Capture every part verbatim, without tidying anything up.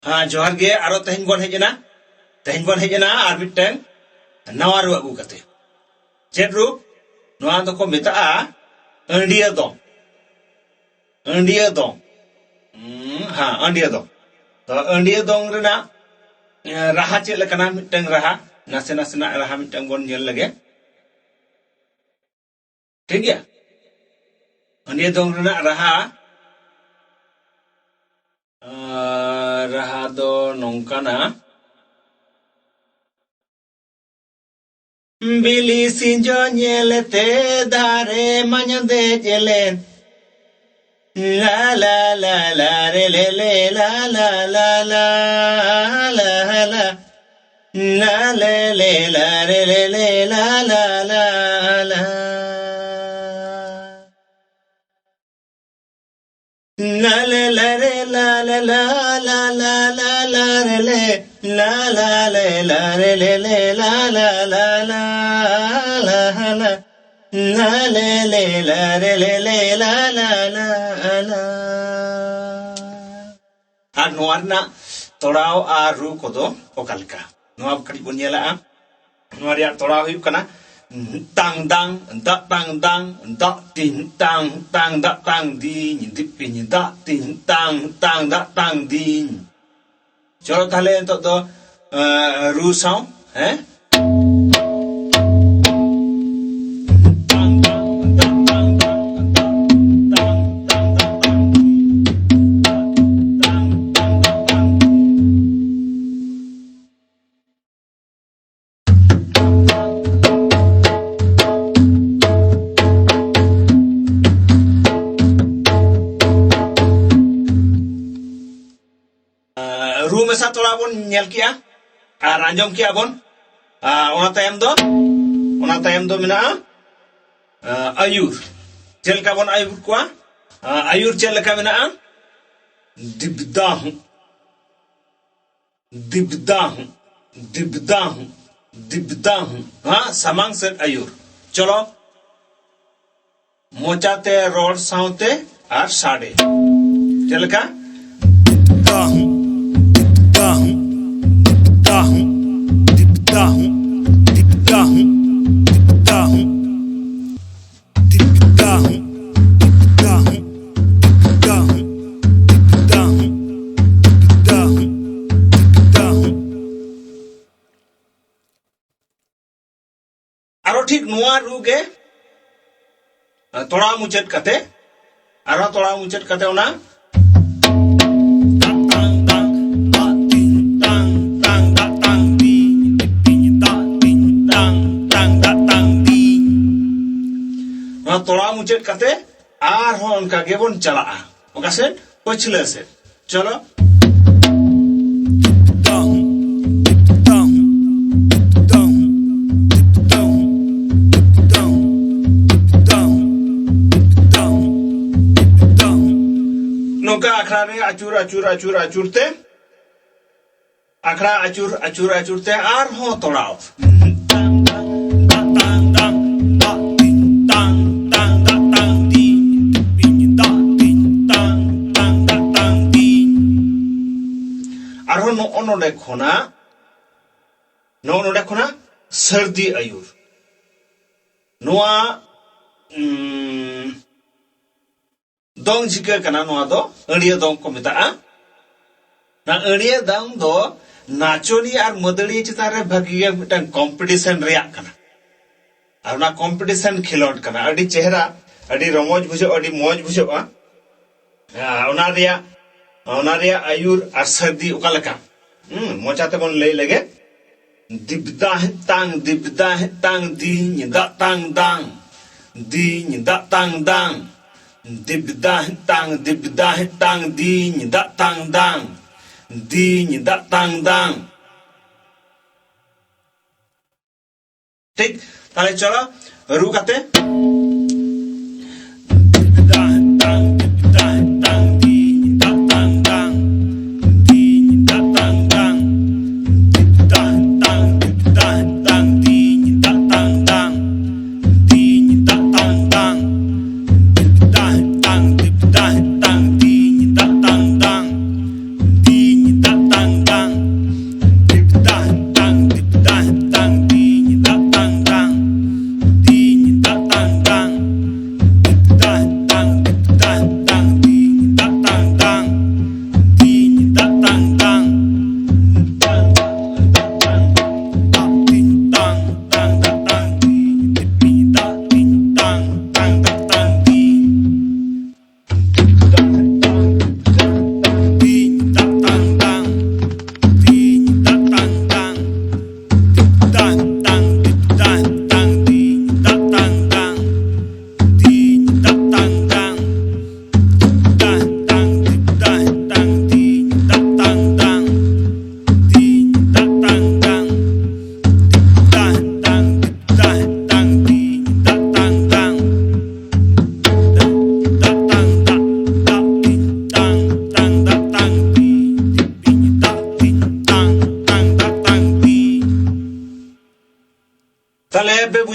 ᱦᱮᱸ, ᱡᱚᱦᱟᱨ ᱜᱮ᱾ ᱟᱨᱚ ᱛᱮᱦᱮᱧ ᱵᱚᱱ ᱦᱮᱡ ᱮᱱᱟ, ᱛᱮᱦᱮᱧ ᱵᱚᱱ ᱦᱮᱡ ᱮᱱᱟ ᱟᱨ ᱢᱤᱫᱴᱟᱝ ᱱᱟᱣᱟ ᱨᱩ ᱟᱹᱜᱩ ᱠᱟᱛᱮ᱾ ᱪᱮᱫ ᱨᱩ? ᱱᱚᱣᱟ ᱫᱚᱠᱚ ᱢᱮᱛᱟᱜᱼᱟ ᱟᱹᱰᱤᱭᱟᱹ ᱫᱚᱝ᱾ ᱟᱹᱰᱤᱭᱟᱹ ᱫᱚᱝ᱾ ᱦᱩᱸ, ᱦᱮᱸ, ᱟᱹᱰᱤᱭᱟᱹ ᱫᱚᱝ᱾ ᱛᱚ, ᱟᱹᱰᱤᱭᱟᱹ ᱫᱚᱝ ᱨᱮᱱᱟᱜ, ᱮ, ᱨᱟᱦᱟ ᱪᱮᱫ ᱞᱮᱠᱟᱱᱟ? ᱢᱤᱫᱴᱟᱝ ᱨᱟᱦᱟ, ᱱᱟᱥᱮ ᱱᱟᱥᱮᱱᱟᱜ ᱨᱟᱦᱟ ᱢᱤᱫᱴᱟᱝ ᱵᱚᱱ ᱧᱮᱞ ᱞᱮᱜᱮ᱾ ᱴᱷᱤᱠ ᱜᱮᱭᱟ? ᱟᱹᱰᱤᱭᱟᱹ ᱫᱚᱝ ᱨᱮᱱᱟᱜ ᱨᱟᱦᱟ, ᱮ, ᱨᱟᱦᱟ ᱫᱚ ᱱᱚᱝᱠᱟᱱᱟ᱾ ᱵᱤᱞᱤ ᱥᱤᱸᱡᱚ ᱧᱮᱞᱛᱮ ᱫᱟᱨᱮ ᱢᱟᱧ ᱫᱮᱡ ᱞᱮᱱ᱾ ᱞᱟ ᱞᱟ ᱞᱟ ᱞᱟ ᱨᱮ ᱞᱮ ᱞᱮ ᱞᱟ ᱞᱟ ᱞᱟ ᱞᱟ ᱞᱟ ᱞᱟ ᱞᱮ ᱞᱮ ᱞᱟ ᱨᱮ ᱞᱮ ᱞᱮ ᱞᱟ ᱞᱟ ᱞᱟ ᱞᱟ لا لا لا لا لا لا لا لا لا لا لا ري لي. لا لا لي لا ري لي لي لا لا لا لا لا لا. لا لي لي لا ري لي لي لا لا لا لا. ᱟᱨ ᱱᱚᱣᱟ ᱨᱮᱱᱟᱜ ᱛᱚᱲᱟᱣ ᱟᱨ ᱨᱩ ᱠᱚᱫᱚ ᱚᱠᱟ ᱞᱮᱠᱟ? ᱱᱚᱣᱟ ᱠᱟᱹᱴᱤᱡ ᱵᱚᱱ ᱧᱮᱞᱟᱜᱼᱟ᱾ ᱱᱚᱣᱟ ᱨᱮᱭᱟᱜ ᱛᱚᱲᱟᱣ ᱦᱩᱭᱩᱜ ᱠᱟᱱᱟ ᱛᱟᱝ ᱫᱟᱝ ᱫᱟᱜ ᱛᱟᱝ ᱫᱟᱝ ᱫᱟᱜ ᱛᱤᱧ ᱛᱟᱝ ᱛᱟᱝ ᱫᱟᱜ ᱛᱟᱝ ᱫᱤᱧ ᱫᱤᱯᱤᱧ ᱫᱟᱜ ᱛᱤᱧ ᱛᱟᱝ ᱛᱟᱝ ᱫᱟᱜ ᱛᱟᱝ ᱫᱤᱧ᱾ ᱪᱚᱞᱚ ᱛᱟᱦᱞᱮ ᱱᱤᱛᱚᱜ ᱫᱚ, ᱮ, ᱨᱩ ᱥᱟᱶ, ᱦᱮᱸ? ᱨᱩ ᱢᱮᱥᱟ ᱛᱚᱲᱟ ᱵᱚᱱ ᱧᱮᱞ ᱠᱮᱜᱼᱟ ᱟᱨ ᱟᱸᱡᱚᱢ ᱠᱮᱜᱼᱟ ᱵᱚᱱ᱾ ᱟᱨ ᱚᱱᱟ ᱛᱟᱭᱚᱢ ᱫᱚ, ᱚᱱᱟ ᱛᱟᱭᱚᱢ ᱫᱚ ᱢᱮᱱᱟᱜᱼᱟ, ᱟᱸ, ᱟᱹᱭᱩᱨ᱾ ᱪᱮᱫ ᱞᱮᱠᱟ ᱵᱚᱱ ᱟᱹᱭᱩᱨ ᱠᱚᱣᱟ? ᱟᱸ, ᱟᱹᱭᱩᱨ ᱪᱮᱫ ᱞᱮᱠᱟ ᱢᱮᱱᱟᱜᱼᱟ? ᱫᱤᱵᱫᱟᱦᱩᱸ, ᱫᱤᱵᱫᱟᱦᱩᱸ, ᱫᱤᱵᱫᱟᱦᱩᱸ, ᱫᱤᱵᱫᱟᱦᱩᱸ᱾ ᱦᱮᱸ, ᱥᱟᱢᱟᱝ ᱥᱮᱫ ᱟᱹᱭᱩᱨ᱾ ᱪᱚᱞᱚ, ᱢᱚᱪᱟᱛᱮ ᱨᱚᱲ ᱥᱟᱶᱛᱮ ᱟᱨ ᱥᱟᱰᱮ᱾ ᱪᱮᱫ ᱞᱮᱠᱟ? ᱫᱟᱦᱩᱸ, ᱱᱚᱣᱟ ᱨᱩ ᱜᱮ ᱛᱚᱲᱟᱣ ᱢᱩᱪᱟᱹᱫ ᱠᱟᱛᱮ, ᱟᱨᱦᱚᱸ ᱛᱚᱲᱟᱣ ᱢᱩᱪᱟᱹᱫ ᱠᱟᱛᱮ ᱚᱱᱟ ᱱᱚᱣᱟ ᱛᱚᱲᱟᱣ ᱢᱩᱪᱟᱹᱫ ᱠᱟᱛᱮ ᱟᱨᱦᱚᱸ ᱚᱱᱠᱟ ᱜᱮᱵᱚᱱ ᱪᱟᱞᱟᱜᱼᱟ᱾ ᱚᱠᱟ ᱥᱮᱫ? ᱯᱟᱹᱪᱷᱞᱟᱹ ᱥᱮᱫ᱾ ᱪᱚᱞᱚ᱾ ᱱᱚᱝᱠᱟ ᱟᱠᱷᱲᱟ ᱨᱮ ᱟᱹᱪᱩᱨ, ᱟᱹᱪᱩᱨ, ᱟᱹᱪᱩᱨ, ᱟᱹᱪᱩᱨ ᱛᱮ, ᱟᱠᱷᱲᱟ ᱟᱹᱪᱩᱨ, ᱟᱹᱪᱩᱨ, ᱟᱹᱪᱩᱨ ᱛᱮ ᱟᱨᱦᱚᱸ ᱛᱚᱲᱟᱣ᱾ ᱟᱨᱦᱚᱸ ᱱᱚᱜᱼᱚ ᱱᱚᱰᱮ ᱠᱷᱚᱱᱟᱜ, ᱱᱚᱜᱼᱚ ᱱᱚᱰᱮ ᱠᱷᱚᱱᱟᱜ ᱥᱟᱹᱨᱫᱤ ᱟᱹᱭᱩᱨ᱾ ᱱᱚᱣᱟ, ᱩᱢ, ᱫᱚᱝ ᱡᱷᱤᱠᱟᱹ ᱠᱟᱱᱟ, ᱱᱚᱣᱟ ᱫᱚ ᱟᱹᱲᱭᱟᱹ ᱫᱚᱝ ᱠᱚ ᱢᱮᱛᱟᱜᱼᱟ᱾ ᱚᱱᱟ ᱟᱹᱲᱭᱟᱹ ᱫᱚᱝ ᱫᱚ ᱱᱟᱪᱚᱱᱤᱭᱟᱹ ᱟᱨ ᱢᱟᱹᱫᱟᱹᱲᱤᱭᱟᱹ ᱪᱮᱛᱟᱱ ᱨᱮ ᱵᱷᱟᱹᱜᱤ ᱜᱮ ᱢᱤᱫᱴᱟᱝ ᱠᱚᱢᱯᱤᱴᱤᱥᱚᱱ ᱨᱮᱭᱟᱜ ᱠᱟᱱᱟ᱾ ᱟᱨ ᱚᱱᱟ ᱠᱚᱢᱯᱤᱴᱤᱥᱚᱱ ᱠᱷᱮᱞᱳᱰ ᱠᱟᱱᱟ, ᱟᱹᱰᱤ ᱪᱮᱦᱨᱟ, ᱟᱹᱰᱤ ᱨᱚᱢᱚᱡᱽ ᱵᱩᱡᱷᱟᱹᱜᱼᱟ, ᱟᱹᱰᱤ ᱢᱚᱡᱽ ᱵᱩᱡᱷᱟᱹᱜᱼᱟ᱾ ᱦᱮᱸ, ᱚᱱᱟ ᱨᱮᱭᱟᱜ, ᱚᱱᱟ ᱨᱮᱭᱟᱜ ᱟᱹᱭᱩᱨ ᱟᱨ ᱥᱟᱹᱨᱫᱤ ᱚᱠᱟ ᱞᱮᱠᱟ? ᱦᱩᱸ, ᱢᱚᱪᱟ ᱛᱮᱵᱚᱱ ᱞᱟᱹᱭ ᱞᱮᱜᱮ᱾ ᱫᱤᱵᱫᱟ ᱦᱮᱛᱟᱝ, ᱫᱤᱵᱫᱟ ᱦᱮᱛᱟᱝ, ᱫᱤᱧ ᱫᱟᱜ ᱛᱟᱝ ᱫᱟᱝ᱾ ᱫᱤᱧ ᱫᱟᱜ ᱛᱟᱝ ᱫᱟᱝ᱾ ᱫᱤᱵᱫᱟ ᱦᱮᱛᱟᱝ, ᱫᱤᱵᱫᱟ ᱦᱮᱛᱟᱝ, ᱫᱤᱧ ᱫᱟᱜ ᱛᱟᱝ ᱫᱟᱝ᱾ ᱫᱤᱧ ᱫᱟᱜ ᱛᱟᱝ ᱫᱟᱝ᱾ ᱴᱷᱤᱠ, ᱛᱟᱦᱞᱮ ᱪᱚᱞᱚ ᱨᱩ ᱠᱟᱛᱮ᱾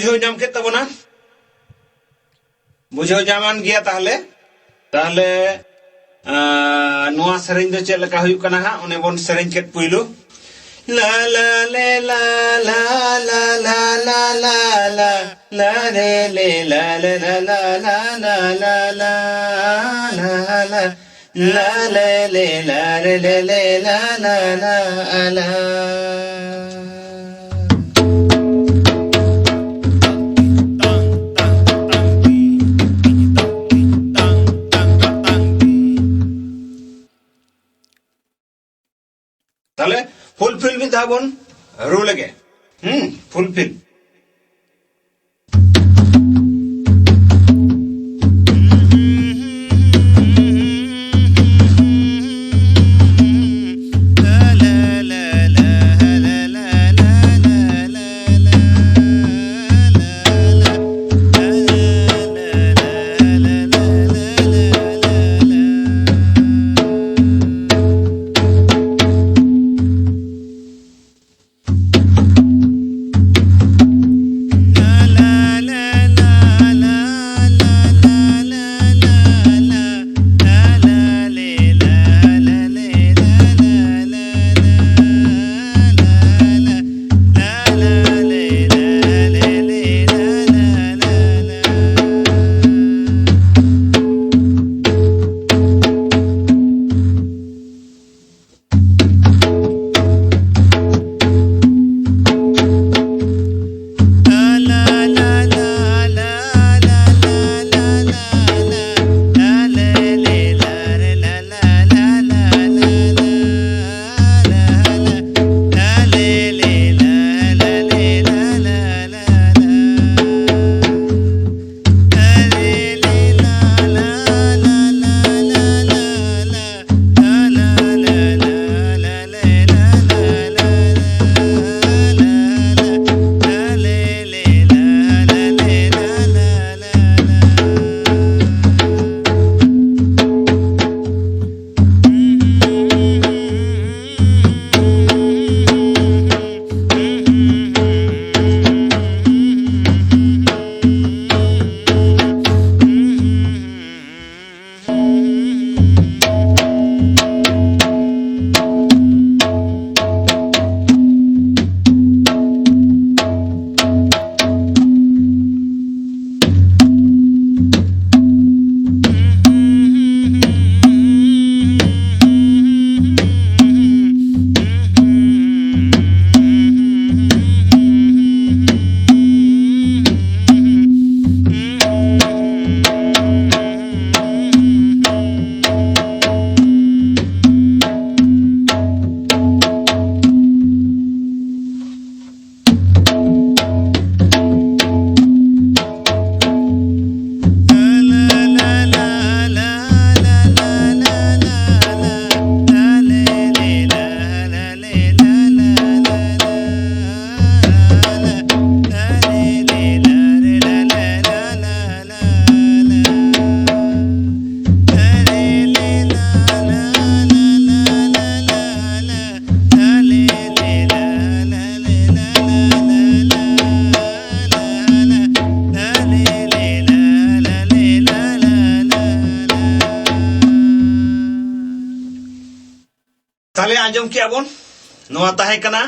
ᱵᱩᱡᱷᱟᱹᱣ ᱧᱟᱢ ᱠᱮᱫ ᱛᱟᱵᱚᱱᱟ? ᱵᱩᱡᱷᱟᱹᱣ ᱧᱟᱢᱟᱱ ᱜᱮᱭᱟ ᱛᱟᱦᱞᱮ? ᱛᱟᱦᱞᱮ, ᱟᱸ, ᱱᱚᱣᱟ ᱥᱮᱨᱮᱧ ᱫᱚ ᱪᱮᱫ ᱞᱮᱠᱟ ᱦᱩᱭᱩᱜ ᱠᱟᱱᱟ ᱦᱟᱸᱜ? ᱚᱱᱮ ᱵᱚᱱ ᱥᱮᱨᱮᱧ ᱠᱮᱫ ᱯᱩᱭᱞᱩ᱾ ᱞᱟ ᱞᱟ ᱞᱮ ᱞᱟ ᱞᱟ ᱞᱟ ᱞᱟ ᱞᱟ ᱞᱟ ᱞᱟ ᱨᱮ ᱞᱮ ᱞᱟ ᱞᱮ ᱞᱟ ᱞᱟ ᱞᱟ ᱞᱟ ᱞᱟ ᱞᱟ ᱞᱟ ᱞᱟ ᱞᱟ ᱞᱮ ᱞᱮ ᱞᱟ ᱨᱮ ᱞᱮ ᱞᱮ ᱞᱟ ᱞᱟ ᱞᱟ ᱞᱟ۔ ᱛᱟᱦᱞᱮ fulfill ᱢᱤᱫ ᱫᱷᱟᱣ ᱵᱚᱱ ᱨᱩ ᱞᱮᱜᱮ᱾ ᱦᱩᱸ, fulfill᱾ ᱛᱟᱦᱞᱮ ᱟᱸᱡᱚᱢ ᱠᱮᱜᱼᱟ ᱵᱚᱱ, ᱱᱚᱣᱟ ᱛᱟᱦᱮᱸ ᱠᱟᱱᱟ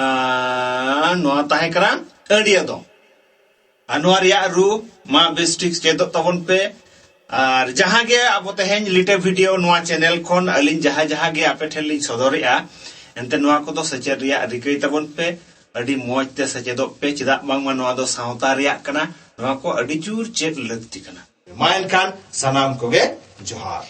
ᱟᱨ ᱱᱚᱣᱟ ᱛᱟᱦᱮᱸ ᱠᱟᱱᱟ ᱟᱹᱲᱭᱟᱹ ᱫᱚ᱾ ᱟᱨ ᱱᱚᱣᱟ ᱨᱮᱭᱟᱜ ᱨᱩ ᱢᱟ ᱵᱮᱥ ᱴᱷᱤᱠ ᱪᱮᱫᱚᱜ ᱛᱟᱵᱚᱱ ᱯᱮ᱾ ᱟᱨ ᱡᱟᱦᱟᱸ ᱜᱮ ᱟᱵᱚ ᱛᱮᱦᱮᱧ ᱞᱤᱴᱟᱹ ᱵᱷᱤᱰᱤᱭᱳ ᱱᱚᱣᱟ ᱪᱮᱱᱮᱞ ᱠᱷᱚᱱ ᱟᱹᱞᱤᱧ ᱡᱟᱦᱟᱸ ᱡᱟᱦᱟᱸ ᱜᱮ ᱟᱯᱮ ᱴᱷᱮᱱ ᱞᱤᱧ ᱥᱚᱫᱚᱨᱮᱜᱼᱟ, ᱮᱱᱛᱮ ᱱᱚᱣᱟ ᱠᱚᱫᱚ ᱥᱮᱪᱮᱫ ᱨᱮᱭᱟᱜ ᱨᱤᱠᱟᱹᱭ ᱛᱟᱵᱚᱱ ᱯᱮ᱾ ᱟᱹᱰᱤ ᱢᱚᱡᱽ ᱛᱮ ᱥᱮᱪᱮᱫᱚᱜ ᱯᱮ, ᱪᱮᱫᱟᱜ ᱵᱟᱝᱢᱟ ᱱᱚᱣᱟ ᱫᱚ ᱥᱟᱶᱛᱟ ᱨᱮᱭᱟᱜ ᱠᱟᱱᱟ᱾ ᱱᱚᱣᱟ ᱠᱚ ᱟᱹᱰᱤ ᱡᱳᱨ ᱪᱮᱫ ᱞᱟᱹᱠᱛᱤ ᱠᱟᱱᱟ᱾ ᱢᱟ ᱮᱱᱠᱷᱟᱱ ᱥᱟᱱᱟᱢ ᱠᱚᱜᱮ ᱡᱚᱦᱟᱨ᱾